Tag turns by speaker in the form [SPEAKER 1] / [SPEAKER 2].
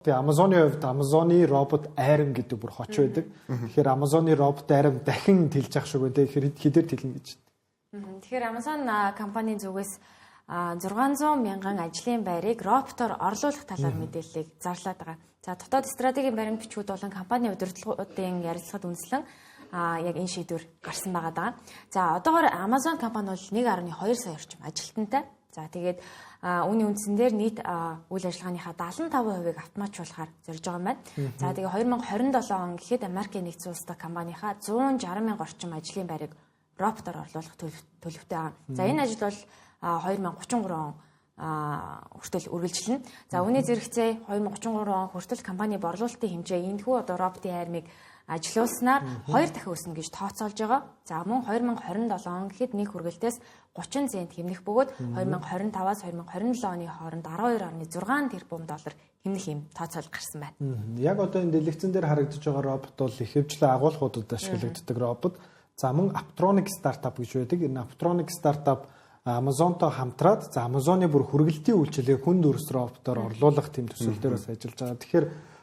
[SPEAKER 1] Тэгээ Amazon-ы хувьд Amazon-ы робот айрам гэдэг бүр хоч байдаг. Тэгэхээр Amazon-ы робот айрам дахин тэлж ах шиг байна. Тэгэхээр хэдээр тэлнэ гэж.
[SPEAKER 2] Тэгэхээр Amazon компанийн зүгээс 600 мянган ажлын байрыг роботоор орлуулах талаар мэдээллийг зарлаад байгаа. За, дотоод стратегийн баримт бичгүүд болон компани удирдлагуудын ярилцлагад үндэслэн яг энэ шийдвэр гарсан байгаа даа. За, одоогоор Amazon компани бол 1.2 сая орчим ажилтнтай. За, тэгээд үүний үндсэн дээр нийт үйл ажиллагааныхаа 75%-ыг автоматжуулахаар зорж байгаа юм байна. За, тэгээ 2027 он гэхэд Америкийн нэгдсэн улс дахь компанийнхаа 160 мянга орчим ажлын байрыг роботоор орлуулах төлөвтэй байгаа. За, энэ ажил бол 2033 он хүртэл үргэлжилнэ. За, үүний зэрэгцээ 2033 он хүртэл компани борлуулалтын хэмжээ энэхүү одоо роботын хайрмыг ажилуулснаар хоёр дахин өснө гэж тооцоолж байгаа. За, мөн 2027 он гэхэд нэг хүргэлтээс 30 цент хэмнэх бөгөөд 2025-аас 2027 оны хооронд 12.6 тэрбум доллар хэмнэх юм тооцоол гарсан байна.
[SPEAKER 1] Яг одоо энэ дэлгэцэн дээр харагдаж байгаа робот бол ихэвчлэн агуулгуудад ашиглагддаг робот. За, мөн Apptronik стартап гэж байдаг. Энэ Apptronik стартап Amazon-той хамтраад, за, Amazon-ы бүр хүргэлтийн үйлчилгээг хүн дүрс роботоор орлуулах тийм төсөл дээр бас ажиллаж байгаа. Тэгэхээр